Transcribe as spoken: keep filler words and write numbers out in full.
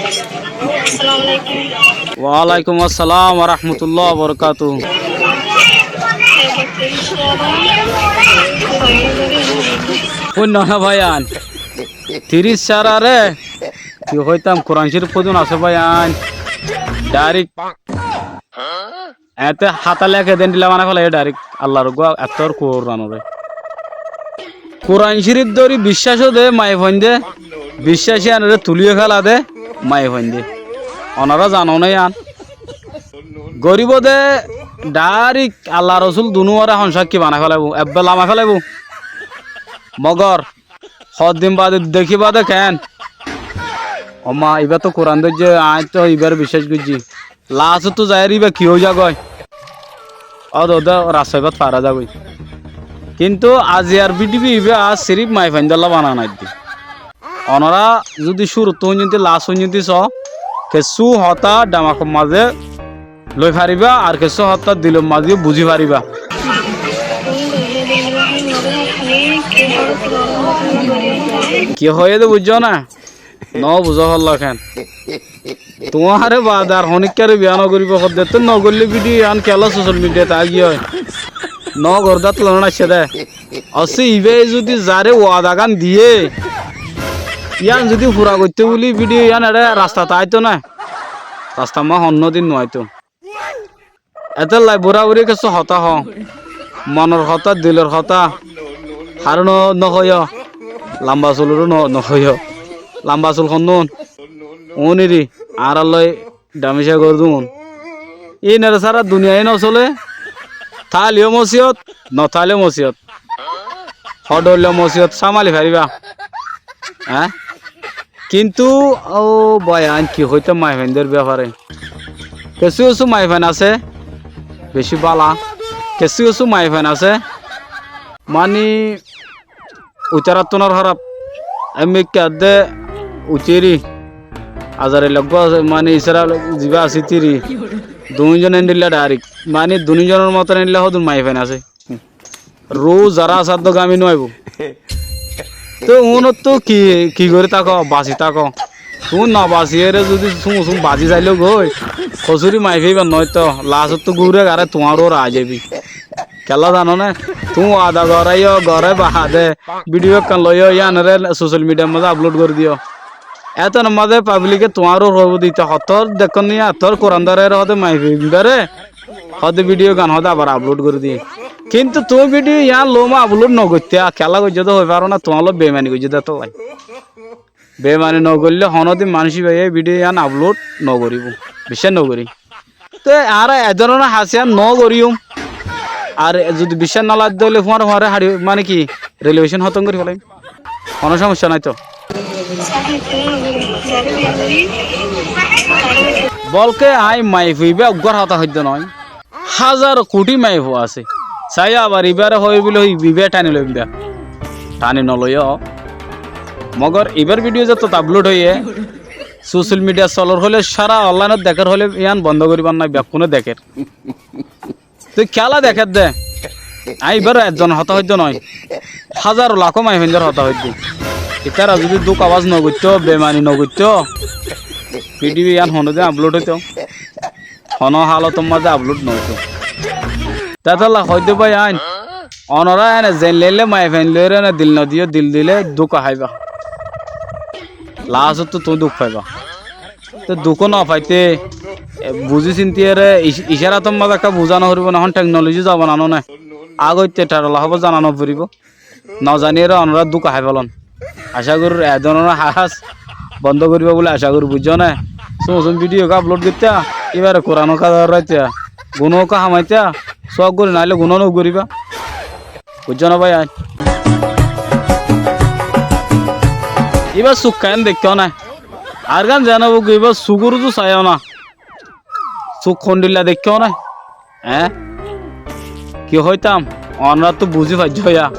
Assalamu alaikum. Wa alaikum assalam wa rahmatullahi wa barakatuhu. Fúinno né báiyain? Tiríc sára re, ki hoitam, Kuran Córif fodún asé báiyain. Dairek eéñtte hátá leké de endilla banai félaiyé dairek. Allar uggúa ettór Kuran ore. Kuran Córif dóri biccác ó de maiyafuain de, biccác yíanoré tulí féla de maiyafuain de. Onorá zano né yían? Goríbo de dairek Allar Rosúl dunúare hon cákki banai félaibóu, ebbe lamai félaibóu. Mogor hoddin bade dekíba de keén? Ó ma, ibá to Kuran dóijje, aññí to ibáre biccác goijjí. Laasóttu zaiyóre íba ki ói zagói? Ódode rasta ibát fara zagói. Kintu aziyar bídiyo ibá sirif maiyafuaindólla banana aidde. Onorá zudi cúruttu fóijjonto laas fóijjonto soó, kessú hotá dhamakor mazé loi faribá, ar kessú hotá dilor mazé yó buzí faribá. Ki hoiyé de buijjó né? Nó buzó hollá keén? Tuáñre baade ar honíkkáre biyá nogoríbou hoddé, tóu nogoillé bídiyo yián kiyólla sosal midhiyat aigiyói? Nogor dát lon aiccé dé. Ossé ibáye zudi zaré wadagán diyé, yían zudi fura goittóu buli bídiyo yián eçé rastat aáitou né, rastat mazé honnódin nuáitou. Etólla buraburi kessú hotá hoó, monor hotá, dilor hotá, haré no, nohoiyó, lamba suloré no, nohoiyó. Lamba sul honnún? Uníri, añárálloi dhamicá gorí dun. Íinore sára duniyai nosóle, táile yó mosiyót, notáile yó mosiyót. Hodhoilla mosiyót sámali faribá. Eé? Kintu, ó báiyain, ki hoitám maiyafuaindór bafare. Kessú kessú maiyafuain asé bicí bála, kessú kessú maiyafuain asé, mani, uitaráttunár háraf. Emikká edde uitíri, azar eloggúa mani, isára zibá asítíri, dunízon endilla dhairek, mani dunízonor moton endilla hodún maiyafuain asé. Rú zará asé dóu gámi nuaibóu. Tóu uúnottú ki, ki gorí táko, basi táko. Tuñí nobasiyére zudi sum sum bazi zailóu goi, kosúri maifí íbar noóito, laasóttu gúre garé tuáñr uore aái zaibói. Kiyólla zano né? Tuñí wada goráiyo, gorái baade, bídiyo ekkán loiyó, yíanoré sosal midhiyar mazé aplód gorí diyó. Étonor mazé pablike tuáñr uore hoibóu de, ite hottór dekkón né, ettór Kuran dórer hoóde maifí ibáre, hoóde bídiyo gán hoóde abar aplód gorí diyé. Kintu tuñí bídiyo yián loóma aplód nogoitté, kiyólla goijjó dé hoi faró ná, tuáñlloi beimani goijjé dé tóu bái. Beimani nogoillé honódin manúic ibáye bídiyo yián aplód nogoríbou, biccác nogorí. Te añára edónor hasiyát nogoríyum. Ar zudi biccác nolaidde óile fúañre fúañre haçi, mani ki, relibecón hótom gorí felaiyum. Honó cómoccá nái toó. Bólke aññí maifua ibá uggúar hotá hoiddé noói. Házar kuthí maifua asé. Saiyó abar ibáre hoói bóli hoói ibáye thani loiyum dé. Thani noloiyó. Mogor ibár bídiyo zetót aplód óiye, sosal midhiyat solor hoilé, sára onláinot dekér hoilé, yían bondó goríbar nái, bekkúne dekér. Tui kiyólla dekédde? Aññí ibár ezzonor hotá hoiddé noói. Házaro lakó maiyafuaindór hotá hoiddé. Ítara zudi dúkabas nogoittóu, beimani nogoittóu, pidhibi yían honódin aplód óitou? Honó hálotor mazé aplód noóitou. Tétolla hoiddé báiyain, onorá ene zeillé maiyafuain loiyóre ene dil nodiyó, dil dilé dúka háiba. Laasóttu tuñí duk faibá. Te duk nofaité, e, buzí sintiyére ic-, icárator mazé ekká buzá noforibóu né, ehón theknoloji zomaná noó né. Agoitte thétolla hóbor zana noforibóu. Nozaníyeré onorá dúka hái félon. Acá gorír edónor ham bondó goríba bóli acá gorír, buijjó né? Sum sum bídiyo ekká aplód goittá, íbare Kuranor hotá hoóittá, gunór hotá hamaittá, sók gorí nailé gunó nogoríba. Buijjó né báiyain? Íba suk keén deikkó né? Añárgán zeén óibo goi, íba sukór uzu saiyó na. Suk hondilla deikkó né? Eé? Ki hoitám? Onoráttu buzí faijjó yá.